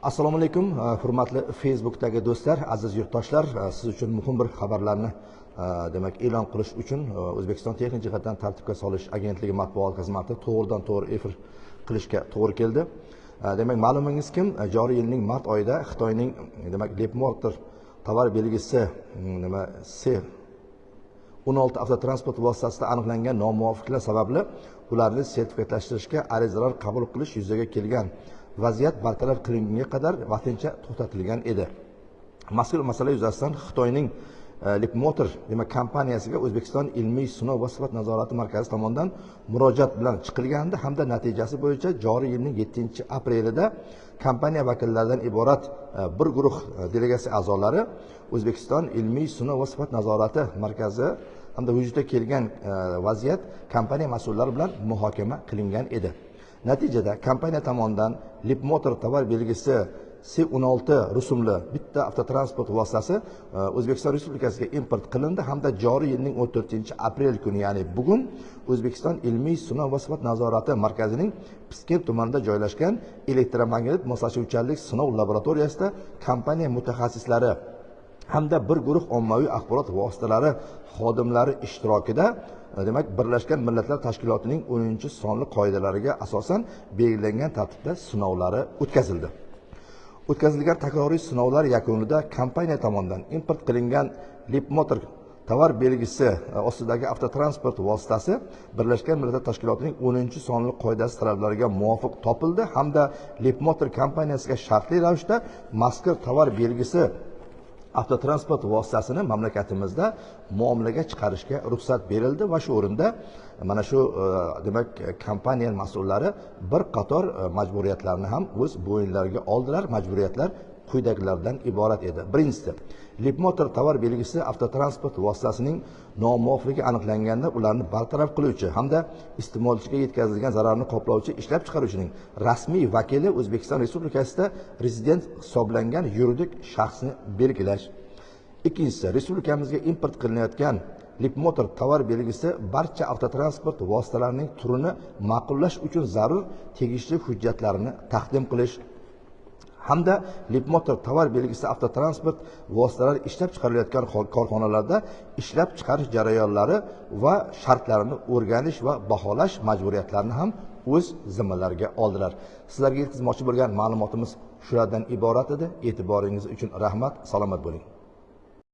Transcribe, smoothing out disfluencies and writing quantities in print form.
Assalomu alaykum, hurmatli Facebookdagi do'stlar, aziz yurtdoshlar, siz uchun muhim bir xabarlarni demak e'lon qilish uchun O'zbekiston texnik jihatdan tartibga solish agentligi matbuot xizmati to'g'ridan to'g'ri efir qilishga to'g'ri keldi. Demak, ma'lumingizkim, joriy yilning mart oyida Xitoyning demak Leapmotor tovar belgisi nima C16 avtotransport vositasida aniqlangan nomuvofiqliklar sababli ularni sertifikatlashtirishga arizalar qabul qilish yuzaga kelgan vaziyat bartaraf qilinganga qadar vaqtincha to'xtatilgan edi. Mazkur masala yuzasidan Xitoyning Leapmotor demak kompaniyasiga O'zbekiston ilmiy sinov va sifat nazorati markazi tomonidan murojaat bilan chiqilgandi hamda natijasi bo'yicha joriy yilning 7-aprelida kompaniya vakillaridan iborat bir guruh delegatsiya a'zolari O'zbekiston ilmiy sinov va sifat nazorati markazi hamda vujudga kelgan vaziyat kompaniya mas'ullari bilan muhokama qilingan edi. Natijada kompaniya tomonidan Leapmotor tovar belgisi C16 rusumli bitta avtotransport vositasi O'zbekiston Respublikasiga import qilindi hamda joriy yilning 14-aprel kuni, ya'ni bugun O'zbekiston ilmiy sinov va sifat nazorati markazining Piskent tumanida joylashgan elektromagnit moslashuvchanlik sinov laboratoriyasida kompaniya mutaxassislari hamda bir guruh ommaviy axborot vositalari xodimlari ishtirokida demak Birlashgan Millatlar Tashkilotining 10-sonli qoidalariga asosan belgilangan tartibda sinovlari o'tkazildi. O'tkazilgan takroriy sinovlar yakunida kompaniya tomonidan import qilingan Leapmotor tovar belgisi ostidagi avtotransport vositasi Birlashgan Millatlar Tashkilotining 10-sonli qoidasi talablariga muvofiq topildi hamda Leapmotor kompaniyasiga shartli ravishda mazkur tovar belgisi avtotransport vositasini mamlakatimizda muomalaga chiqarishga ruxsat berildi va shu o'rinda mana shu demak kompaniya mas'ullari bir qator majburiyatlarni ham o'z bo'yinlariga oldilar. Majburiyatlar quyidagilardan iborat edi. Birinchisi, Leapmotor tovar belgisi avtotransport vositasining nomuvofiqligi aniqlanganda ularni bartaraf qiluvchi hamda iste'molchiga yetkazilgan zararni qoplovchi ishlab chiqaruvchining rasmiy vakili O'zbekiston Respublikasida rezident hisoblangan yuridik shaxsni belgilash. Ikkinchisi, respublikamizga import qilinayotgan Leapmotor tovar belgisi barcha avtotransport vositalarining turini ma'qullash uchun zarur tegishli hujjatlarni taqdim qilish hamda Leapmotor tovar belgisi avtotransport vositalari ishlab chiqarilayotgan korxonalarda ishlab chiqarish jarayonlari va shartlarini o'rganish va baholash majburiyatlarini ham o'z zimmalariga oldilar. Sizlarga yetkazmoqchi bo'lgan ma'lumotimiz shulardan iborat edi. E'tiboringiz uchun rahmat, salomat bo'ling.